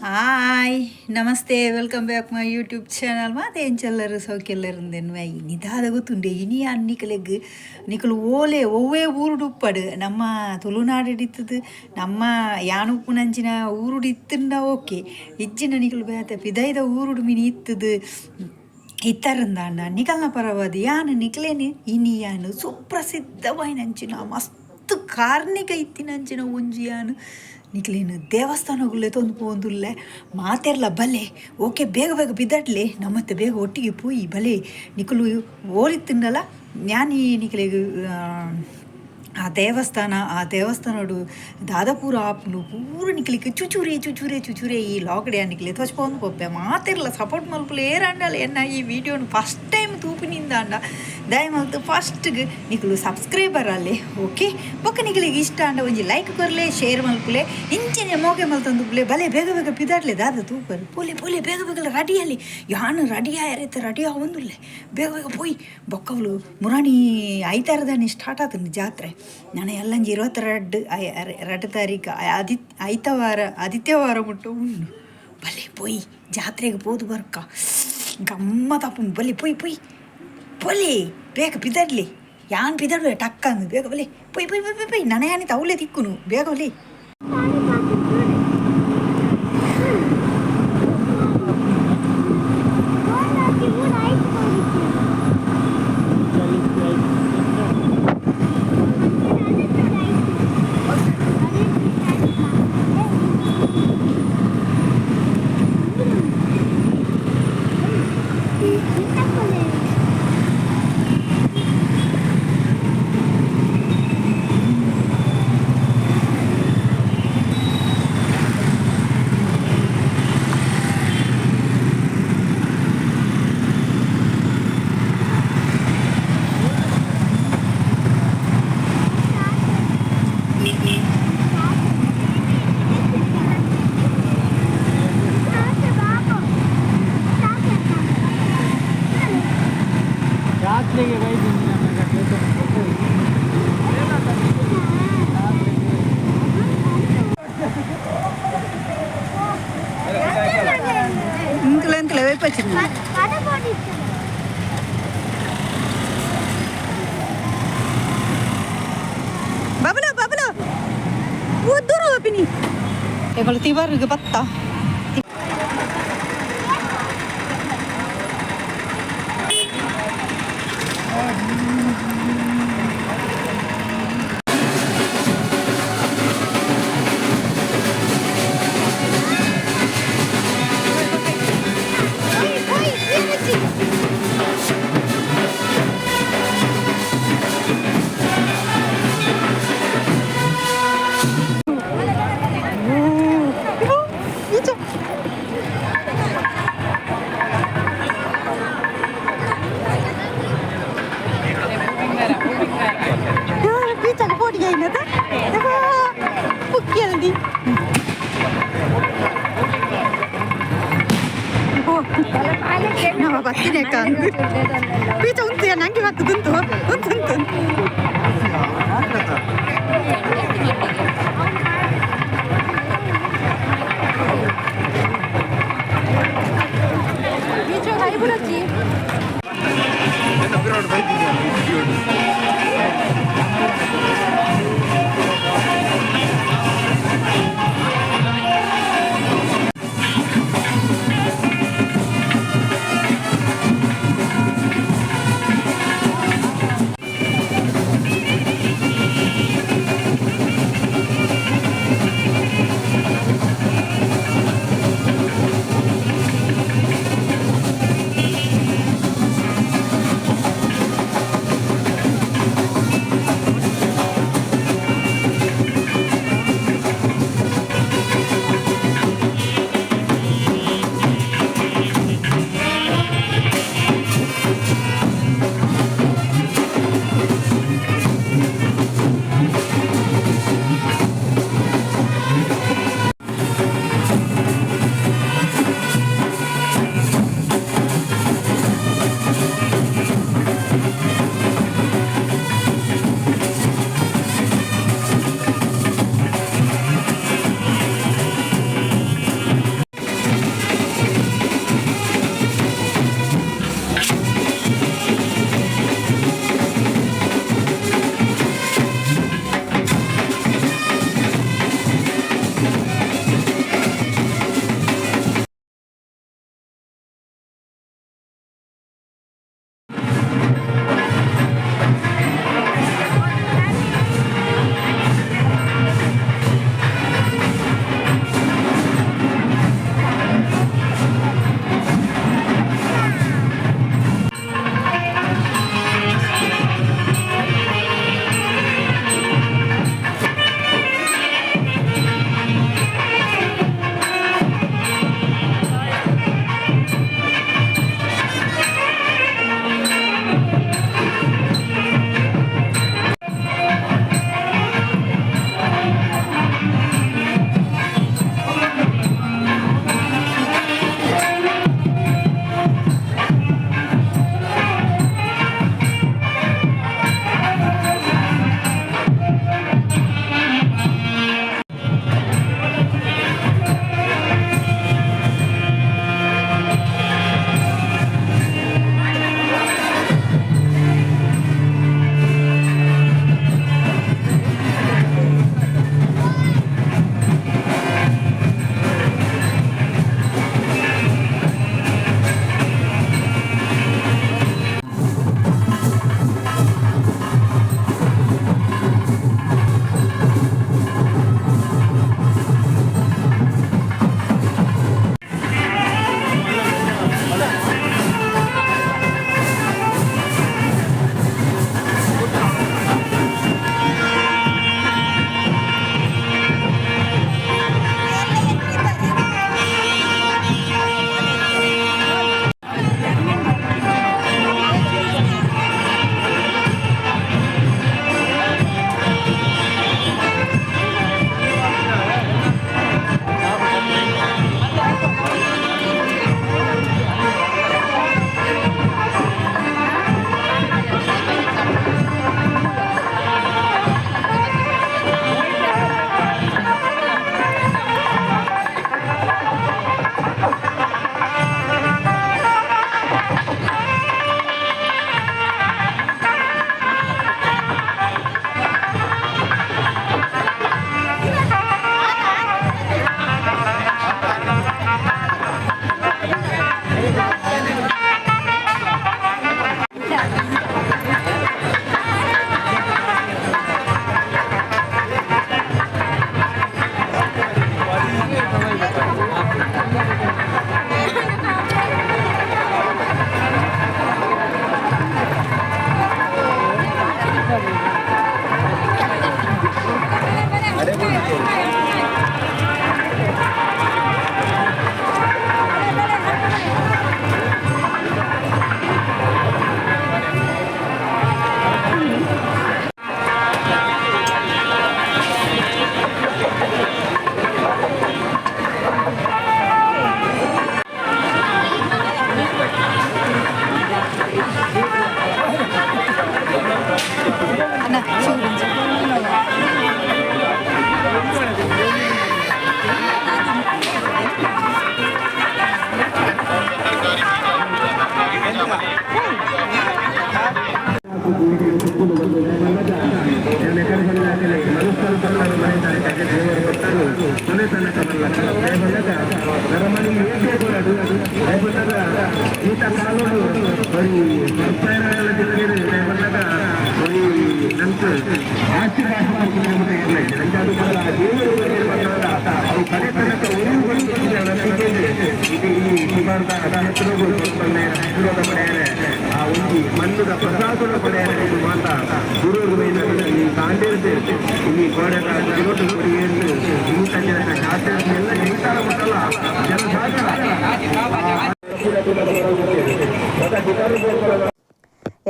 Hi namaste, welcome back my YouTube channel. ಮಾತೆ ಎಂಚೆಲ್ಲರು ಸೌಖ್ಯಲ್ಲರುಂದೆನ್ವೆ ನಿದಾದ ಗೊತ್ತುಂಡೆ ಇನಿ ನಿಕಲೆಗ್ ನಿಕಲು ಓಲೆ ಒವ್ವೇ ಊರುಡು ಉಪ್ಪಡು ನಮ್ಮ ತುಳುನಾಡಿಡಿತ್ತದು ನಮ್ಮ ಯಾನುಪ್ಪುನಂಚಿನ ಊರುಡು ಇತ್ತುಂಡ ಓಕೆ ಇಜ್ಜಿನ ನಿಕಲು ಬೇತೆ ಪಿದೈದ ಊರುಡು ಮಿನಿ ಇತ್ತದು ಇತ್ತರಂದಾಂಡ ನಿಕಲ್ನ ಪರವಾದ ಯಾನು ನಿಕಲೇನು ಇನಿ ಯಾನು ಸುಪ್ರಸಿದ್ಧವಾಯಿನಂಚಿನ ಮಸ್ತ್ ಕಾರ್ಣಿಕ ಇತ್ತಿನಂಚಿನ ಒಂಜಿ ಯಾನು ನಿಕ್ಲೇನು ದೇವಸ್ಥಾನಗುಲ್ಲೆ ತೊಂದು ಪೋಂದುಲ್ಲೆ ಮಾತೆರ್ಲ ಬಲೆ ಓಕೆ ಬೇಗ ಬೇಗ ಬಿದ್ದಟ್ಲೆ ನಮ್ಮತ್ತೆ ಬೇಗ ಒಟ್ಟಿಗೆ ಪೋಯಿ ಬಲೆ ನಿಕುಲು ಓಲಿತ್ತುಂಡಲ ಜ್ಞಾನಿ ನಿಕಲೆಗ್ ಆ ದೇವಸ್ಥಾನ ಆ ದೇವಸ್ಥಾನಡು ದಾದಪೂರ ಆಪುಂಡು ಪೂರ ನಿಕ್ಲಿಕ್ ಚುಚುರೆ ಚುಚುರೆ ಚುಚುರೆ ಈ ಲಾಗಡೆ ನಿಕ್ಲೆ ತೋಚ್ಪೊಂದು ಪೋಪೆ. ಮಾತೆರ್ಲ ಸಪೋರ್ಟ್ ಮಲ್ಪುಲೆ. ಏರಾಂಡಲ ಎನ್ನ ಈ ವಿಡಿಯೋನು ಫಸ್ಟ್ ಟೈಮ್ ತೂಪಿನಿಂದಾಂಡ ದಯಮಲ್ತು ಫಸ್ಟ್ಗೆ ನಿಕುಲು ಸಬ್ಸ್ಕ್ರೈಬರ್ ಅಲ್ಲೇ ಓಕೆ ಬೊಕ್ಕ ನಿಕಲಿಗೆ ಇಷ್ಟ ಆಂಡ ಒಂಜಿ ಲೈಕ್ ಕೊರ್ಲೆ, ಶೇರ್ ಮಲ್ಪುಲೆ, ಇಂಚನೆ ಮೋಗೆ ಮಲ್ತೊಂದುಪ್ಪುಲೆ. ಬಲೆ ಬೇಗ ಬೇಗ ಪಿದಾಡ್ಲೆ. ದಾದ ತೂಪರು ಪೋಲೆ ಪೋಲೆ ಬೇಗ ಬೇಗ ರೆಡಿ ಅಲ್ಲಿ ಯಾನು ರೆಡಿ ಆಯರೈತೆ ರೆಡಿ ಆವೊಂದುಲ್ಲೆ. ಬೇಗ ಬೇಗ ಪೋಯ್ ಬೊಕ್ಕವ್ಲು ಮುರಾಣಿ ಐತಾರದಾನಿ ಸ್ಟಾರ್ಟ್ ಆತುಂಡು ಜಾತ್ರೆ. ನಾನು ಎಲ್ಲಂಜಿ 22 2 ತಾರೀಕು ಐತವಾರ ಆದಿತ್ಯವಾರ ಮುಟ್ಟು ಉಂಡು. ಬಲೆ ಪೋಯ್ ಜಾತ್ರೆಗೆ ಪೋದು ಬರ್ಕ ಗಮ್ಮತ್ತಾಪುಂಡು. ಬಲೆ ಪೋಯ್ ಪೋಯ್ ಪೊಲಿ ಬೇಗ ಪಿದಡ್ಲಿ. ಯಾನ್ ಪಿದಡುವೆ ಟಕ್ಕಂದು. ಬೇಗ ಬಲೆ ಪೊಯ್ ಪೊಯ್ ಪೊಯ್ ಪೊಯ್. ನನ ಯಾನಿ ತೌಲೆ ತಿಕ್ಕುನು. ಬೇಗ ಬಲೆ. ಜಾತ್ರೆಗೆ ಬೈದಿನಿ ನಮಗೆ. ಇಂಕ್ಲೆ ಅಂಕ್ಲೆ ವೇಪಚಿನ. ಬಬಲ ಬಬಲ ದೂರ ಹೋಪಿನಿ ಎಗಳು ತಿವರ್ಗೆ ಬತ್ತ. ನಮ್ಮ ಬತ್ತಿನ ಪೀಚ ಉಂತು ನಂಗೆ ಮತ್ತೆ ಉಂಟು ಉಂಟು ಉಂಟು.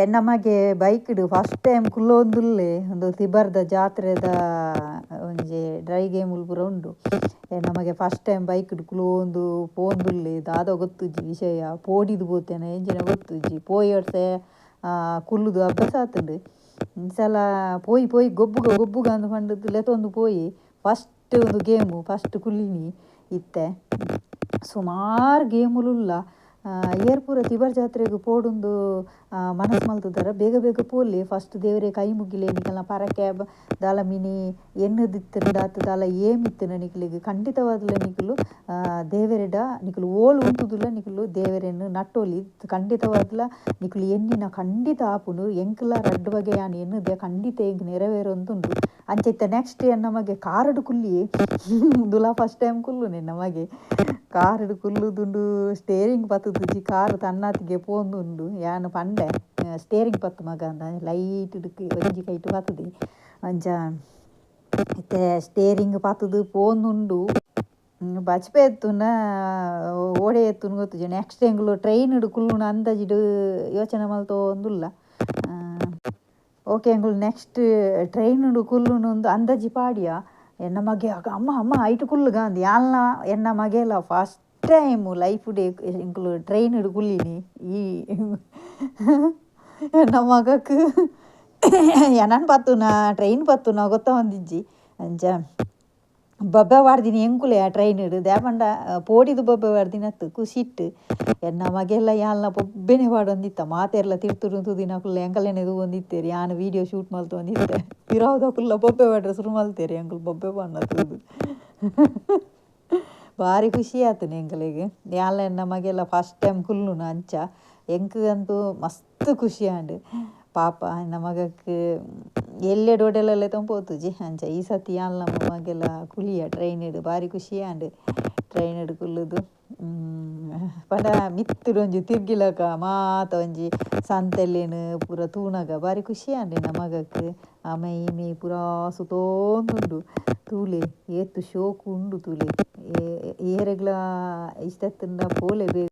ಎನ್ನ ಮಗೆ ಬೈಕ್ಡ್ ಫಸ್ಟ್ ಟೈಮ್ ಕುಲ್ಲೊಂದುಲ್ಲೆ. ಒಂದು ತಿಬರ್ದ ಜಾತ್ರೆದ ಒಂಜಿ ಡ್ರೈ ಗೇಮ್ ಪೂರ ಉಂಡು. ನಮಗೆ ಫಸ್ಟ್ ಟೈಮ್ ಬೈಕ್ಡ್ ಕುಲೋಂದು ಪೋಂದುಲ್ಲೆ. ದಾದ ಗೊತ್ತುಜ್ಜಿ ವಿಷಯ, ಪೋಡಿದ್ ಪೋತೇನೆ ಎಂಚಿನ ಗೊತ್ತುಜ್ಜಿ. ಪೋಯಿ ಕುಲ್ಲುದು ಅಭ್ಯಾಸ ಆತುಂಡು. ಈ ಸಲ ಪೋಯಿ ಪೋಯಿ ಗೊಬ್ಬುಗ ಗೊಬ್ಬುಗ ಅಂದ್ ಪಂಡುದು ಲೆತೊಂದು ಪೋಯಿ. ಫಸ್ಟ್ ಒಂದು ಗೇಮು ಫಸ್ಟ್ ಕುಲ್ಲಿನಿ ಇತ್ತೆ. ಸುಮಾರು ಗೇಮುಲುಲ್ಲ. ಏರ್ ಪೂರ ತಿಬರ್ ಜಾತ್ರೆಗ್ ಪೋಡುಂದು ಮನಸ್ ಮಲ್ತುದರ ಬೇಗ ಬೇಗ ಪೋಲಿ. ಫಸ್ಟ್ ದೇವರೇ ಕೈ ಮುಗಿಲೆ. ನಿಕಲ್ನ ಪರಕೆ ದಾಲ ಮಿನಿ ಎನ್ನುದಿತ್ತುಂಡ ಅತ್ ದಾಲ ಏಮಿತ್ತುಂಡ ನಿಕುಲೆಗ್ ಖಂಡಿತವಾದ್ಲ ನಿಕುಲು ದೇವೆರೆಡ ನಿಕುಲು ಓಲು ಉಂತುದುಲ್ಲ ನಿಕುಲು ದೇವೆರೆನ್ ನಟ್ಟೊಲಿ. ಖಂಡಿತವಾದ್ಲ ನಿಕುಲು ಎನ್ನಿನ ಖಂಡಿತ ಆಪುಂಡು. ಎಂಕುಲ ರಡ್ಡ್ ಬಗೆ ಯಾನ್ ಎನ್ನುದೆ, ಖಂಡಿತ ಎಂಕ್ ನೆರವೇರೊಂದುಂಡು. ಅಂಚ ಇತ್ತೆ ನೆಕ್ಸ್ಟ್ ಎನ್ನ ಮಗೆ ಕಾರುಡು ಕುಲ್ಲಿ. ಉಂದುಲ ಫಸ್ಟ್ ಟೈಮ್ ಕುಲ್ಲುನೆ ಎನ್ನ ಮಗೆ ಕಾರುಡು ಕುಲ್ಲುದುಂಡು. Steering ಪತ್ತುದುಜಿ, car ತನ್ನಾತಿಗೆ ಪೋಂದುಂಡು. ಯಾನ್ ಪಂಡೆ ಸ್ಟೇರಿಂಗ್ ಪತ್ತು ಮಗ ಅಂದ, ಲೈಟ್ ಒಂಜಿ ಕೈಟ್ ಪತ್ತುದೆ. ಅಂಚ ಇತ್ತೆ ಸ್ಟೇರಿಂಗ್ ಪತ್ತುದು ಪೋಂದುಂಡು. ಬಜ್ಪೆ ಎತ್ತುನ ಓಡೆ ಎತ್ತುನು ಗೊತ್ತುಜಿ. ನೆಕ್ಸ್ಟ್ ಎಂಕುಲು ಟ್ರೈನ್ ಕುಲ್ಲುನ ಅಂದಾಜಿಡ್ ಯೋಚನೆ ಮಲ್ತೊಂದುಲ್ಲ. ಓಕೆ, ಎಂಕುಲು ನೆಕ್ಸ್ಟ್ ಟ್ರೈನ್ ಕುಲ್ಲುನು ಅಂದಾಜಿ ಪಾಡಿಯ. ಎನ್ನ ಮಗೆ ಅಮ್ಮ ಅಮ್ಮ ಐಟ್ ಕುಲ್ಲುಗ ಅಂದ್. ಯಾನ್ಲ ಎನ್ನ ಮಗೆಲ ಫಸ್ಟ್ ಟೈಮ್ ಲೈಫ್ ಡೇ ಎಂಕುಲು ಟ್ರೈನ್ ಕುಲ್ಲಿನಿ. ಈ ಎನ್ನ ಮಗಕ್ ಎನನ್ ಪತ್ತುನ ಟ್ರೈನ್ ಪತ್ತುನ ಗೊತ್ತಾವೊಂದಿಜ್ಜಿ. ಅಂಚ ಬೊಬ್ಬೆ ಪಾಡ್ದಿನಿ ಎಂಕುಲೆ ಆ ಟ್ರೈನ್ ದಾಯೆ ಪೋಡಿದ್ ಬೊಬ್ಬೆ ಪಾಡ್ದಿನತ್ತು ಖುಷಿಟ್. ಎನ್ನ ಮಗೆಲ್ಲ ಯಾನ್ಲ ಬೊಬ್ಬೆನೆ ಪಾಡೊಂದಿತ್ತ. ಮಾತೆರ್ಲ ತಿರ್ತುಡು ತೂದಿನಕುಲು ಎಂಕಲೆನೆ ತೂವೊಂದಿತ್ತೆರ್. ಯಾನ್ ವೀಡಿಯೋ ಶೂಟ್ ಮಲ್ತೊಂದಿತ್ತೆ. ಪಿರವುದಕುಲ್ಲ ಬೊಬ್ಬೆ ಪಾಡ್ರೆ ಶುರು ಮಲ್ತೆರ್ ಎಂಕುಲು ಬೊಬ್ಬೆ ಪಾಡ್ನ ತೂದು. ಬಾರಿ ಖುಷಿ ಆತುಂಡು ಎಂಕಲೆಗ್. ಯಾನ್ಲ ಎನ್ನ ಮಗೆಲ್ಲ ಫಸ್ಟ್ ಟೈಮ್ ಕುಲ್ಲುನು ಅಂಚ ಎಂಕ್ ಅಂತೂ ಮಸ್ತ್ ಖುಷಿ ಆಂಡ್. ಪಾಪ ಎನ್ನ ಮಗಕ್ ಎಲ್ಲೆಡ್ ಒಡೆಲೆಲ್ಲ ಪೋತುಜಿ. ಅಂಚ ಈ ಸತಿ ಯಾನ್ಲ ಮಗೆಲ ಕುಲಿಯ ಟ್ರೈನ್ ಬಾರಿ ಖುಷಿ ಆಂಡ್. ಟ್ರೈನ್ ಕುಲ್ಲುದು ಪಂಡ ಮಿತ್ತುಡು ಒಂಜಿ ತಿರ್ಗಿಲಕ ಮಾತ ಒಂಜಿ ಸಂತೆಲೆನ್ ಪೂರ ತೂನಗ ಬಾರಿ ಖುಷಿ ಆಂಡ್ ಎನ್ನ ಮಗಕ್. ಆಮೆ ಈಮೆ ಪೂರ ಸುತ್ತೊಂದುಂಡು. ತೂಲೆ ಏತ್ ಶೋಕು ಉಂಡು ತೂಲೆ. ಏರೆಗ್ಲ ಇಷ್ಟ ಇತ್ತುಂಡ ಪೋಲೆ ಬೇಗ.